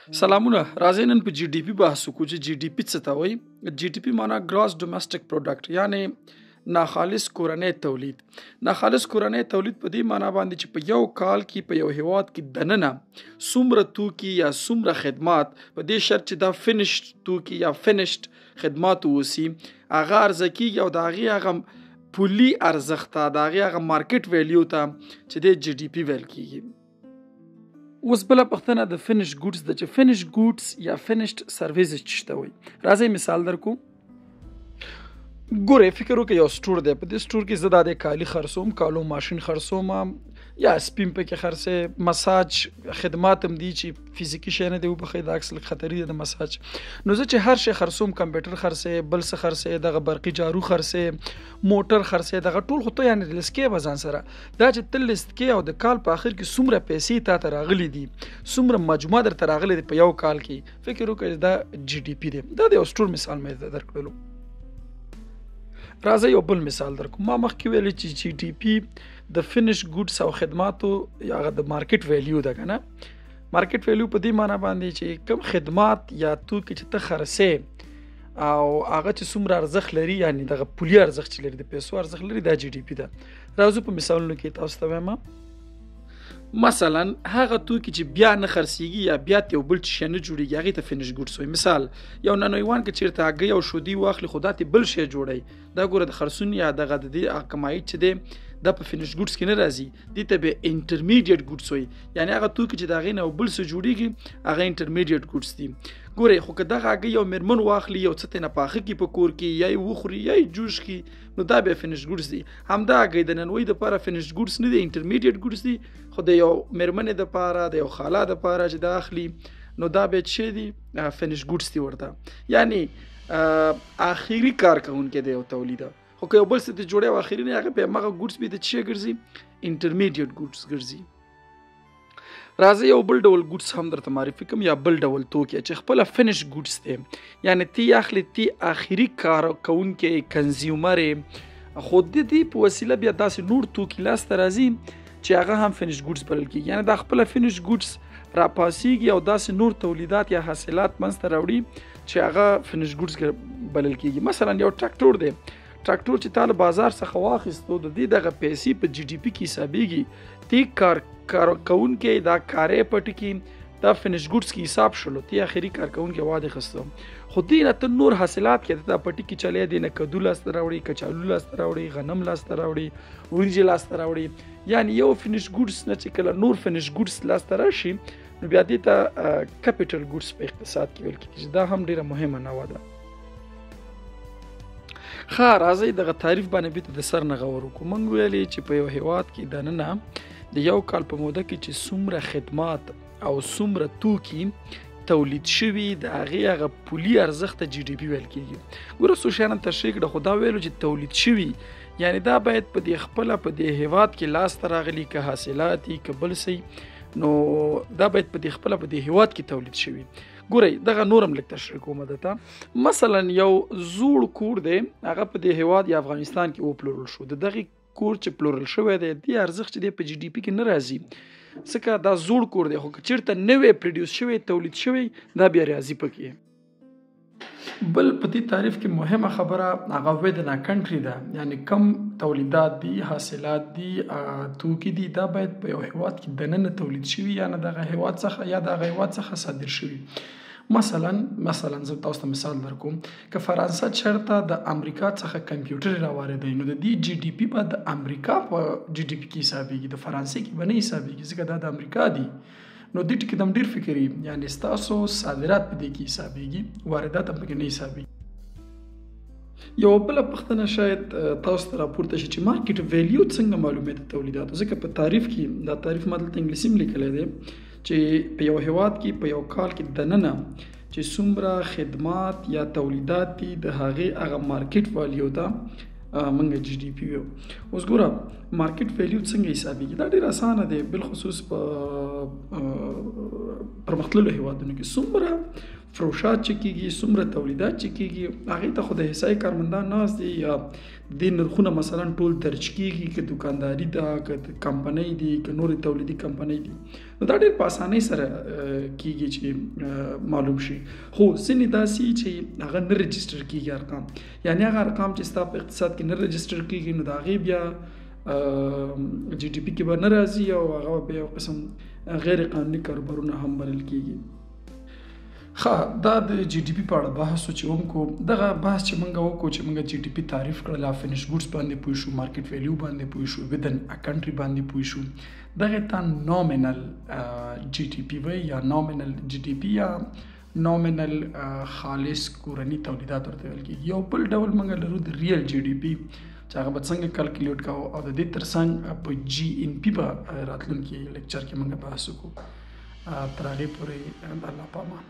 سلامونه، راځئ نن په جی ډي پی بحث وکړو چې جی ډي پی څه ته وایي. جی ډي پی مانا ګراس ډومېسټک پروډکټ، یعنی ناخالص کورنی تولید. ناخالص کورنی تولید په دې مانا باندې چې په یو کال کې په یو هیواد کې دننه څومره توکي یا څومره خدمات، په دې شرط چې دا فینشډ توکي یا فینشډ خدمات اوسي، هغه عرضه کیږي او د هغې هغه پولي ارزښت ته، د هغې هغه market value ته چې دی جی ډي پی ویل کیږي. اوس بله پوښتنه د finish goods ده چې finish goods یا finished services څه ته وایي. راځئ مثال درکو. ګورئ، فکر وکړئ یو store دی، په دې store کې زه دا د کالي خرڅوم، کالو ماشین خرڅوم، یا سپین پکې خرڅې، مساج خدمات هم دي چې فزیکي شی نه دی وبخښئ، دا عکس لږ خطري دی د مساج. نو زه چې هر شی خرڅوم، کمپیوټر خرڅې، بل څه خرڅې، دغه برقي جارو خرڅې، موټر خرڅې، دغه ټول خو ته یعنې لیست کې به ځان سره دا چې ته لیست کې او د کال په اخر کې څومره پیسې تا ته راغلي دي، څومره مجموعه درته راغلي دي په یو کال کې، فکر وکړئ دا جی ډي پي دی. دا د یو store مثال مې درکړلو. راځئ یو بل مثال درکوم. ما مخکې ویلي چې جی ډي پي د finish goods او خدماتو یا هغه د market value ده که نه. market value په دې معنی باندې چې کوم خدمات یا توکي چې ته خرڅې او هغه چې څومره ارزښت لري، یعنی دغه پولي ارزښت چې لري، د پیسو ارزښت لري، دا جی ډي پي ده. راځو په مثالونو کې تاسو ته وایم. مثلا هغه توکي چې بیا نه خرڅېږي یا بیا یو بل شی نه جوړېږي، هغې ته finish goods وایي. مثال یو نانویوان که چېرته هګۍ او شودې واخلي، خو دا ترې بل شی جوړوي، دا ګوره د خرڅون یا دغه د دې کوم عاید چې دی دا په finish goods کې نه راځي، دې ته بیا intermediate goods وایي. یعنی هغه توکي چې د هغې نه یو بل څه جوړېږي هغه intermediate goods دي. ګورئ، خو که دغه هګۍ یو میرمن واخلي، یو څه ترې نه پاخه کړي په کور کې، یا یې وخوري یا یې جوش کړي، نو دا بیا finish goods دي. همدا هګۍ د نانوۍ دپاره finish goods نه دي، intermediate goods دي، خو د یو میرمنې دپاره، د یو خاله دپاره چې دا اخلي، نو دا بیا څه دي، finish goods دي ورته. یعنی آخري کار کوونکی دی یو تولید، خو که یو بل څه ترې جوړوي او آخري نه، هغه بیا هماغه goods بیا د څه شی ګرځي، intermediate goods ګرځي. راځئ یو بل ډول goods هم درته معرفي کوم، یا بل ډول توکی چې خپله finish goods دی، یعنی تی اخلي، تی آخري کار کوونکی consumer یې، خو د دې په وسیله بیا داسې نور توکي لاسته راځي چې هغه هم finish goods بلل کېږي. یعنی دا خپله finish goods راپاسېږي او داسې نور تولیدات یا حاصلات منځته راوړي چې هغه finish goods بلل کېږي. مثلا یو ټراکټور دی، ټراکټور چې تا له بازار څخه واخیستو، د دې دغه پیسې په جی ډي پي کې حسابېږي، تی کار کوونکی دا کارې پټي کې دا finish goods کې حساب شولو، تی آخري کار کوونکی واده خستو، خو دې نه ته نور حاصلات کې دا پټي کې چلې، دې نه کدو لاسته راوړي، کچالو لاسته راوړي، غنم لاسته راوړي، وریجې لاسته راوړي. یعنی یو finish goods نه چې کله نور finish goods لاسته راشي، نو بیا دې ته capital goods په اقتصاد کې ویل کېږي چې دا هم ډېره مهمه نوعه ده. ښه، راځئ دغه تعریف باندې بیرته د سر نه غور وکړو. موږ ویلې چې په یو هیواد کې دننه د یو کال په موده کې چې څومره خدمات او څومره توکي تولید شوي، د هغې هغه پولي ارزښت ته جی ډي پي ویل کېږي. ګوره څو شیان هم تشریح کړه، خو دا ویلو چې تولید شوي، یعنی دا باید په دې خپله په دې هیواد کې لاسته راغلي، که حاصلات دي که بل څه، نو دا باید په دې خپله په دې هیواد کې تولید شوي. ګورئ دغه نور هم لږ تشریح کوم درته. مثلا یو زوړ کور دی، هغه په دې هیواد یا افغانستان کې وپلورل شو، د دغې کور چې پلورل شوی دی دې ارزښت چې دی په جی ډي پي کې نه راځي، ځکه دا زوړ کور دی، خو که چېرته نوی produce شوی، تولید شوی، دا بیا راځي پکې. بل په دې تعریف کې مهمه خبره هغه within a country ده، یعنی کم تولیدات دي، حاصلات دي، توکي دي، دا باید په یو هیواد کې دننه تولید شوي، یا نه دغه هیواد څخه یا دغه هیواد څخه صادر شوي. مثلا زه تاسو ته مثال درکوم، که فرانسه چېرته د امریکا څخه کمپیوټر راواردوي، نو د دې جی ډي پي به د امریکا په جی ډي پي کې حسابېږي، د فرانسې کې به نه حسابېږي، ځکه دا د امریکا دي. نو دې ټکي ته هم ډېر فکر وي، یعنې ستاسو صادرات په دې کې حسابېږي، واردات هم پکې نه حسابېږي. یوه بله پوښتنه شاید تاسو ته راپورته شي چې market value څنګه معلوموي د تولیداتو، ځکه په تعریف کې دا تعریف ما دلته انګلیسي هم لیکلی دی چې په یو هیواد کې په یو کال کې دننه چې څومره خدمات یا تولیدات دي، د هغې هغه market value ته موږ جی ډي پي ویو. اوس ګوره market value څنګه حسابېږي، دا ډېر اسانه دی، بالخصوص په پرمختللو هیوادونو کې څومره فروشات چې کیږي، څومره تولیدات چې کیږي، هغې ته خو د احصایې کارمندان ناست دي، یا د نرخونه مثلا ټول درج کیږي، که دکانداری ده، که کمپنۍ دي، که نورې تولیدي کمپنۍ دي، نو دا ډېر په اسانۍ سره کیږي چې معلوم شي. خو ځینې داسې چې هغه نه رجسټر کیږي ارقام، یعنی هغه ارقام چې ستا په اقتصاد کې نه رجسټر کیږي، نو د هغې بیا جی ډي پي کې به نه راځي او هغه به یو قسم غیر قانوني کاروبارونه هم بلل کیږي. ښه، دا د جی ډي پي په اړه بحث چې وکړو، دغه بحث چې مونږ وکړو چې مونږ جی ډي پي تعریف کړل، فینش ګوډز باندې پوه شو، مارکیټ ویلیو باندې پوه شو، ودن ا کنټري باندې پوه شو، دغه ته نومینل جی ډي پي وایي، یا نومینل جی ډي پي یا نومینل خالص کورني تولیدات ورته ویل کېږي. یو بل ډول مونږ لرو د ریل جی ډي پي چې هغه به څنګه کلکولیټ کوو، او د دې ترڅنګ په جی ان پي به راتلونکي لیکچر کې مونږ بحث وکړو. تر هغې پورې د الله په امان.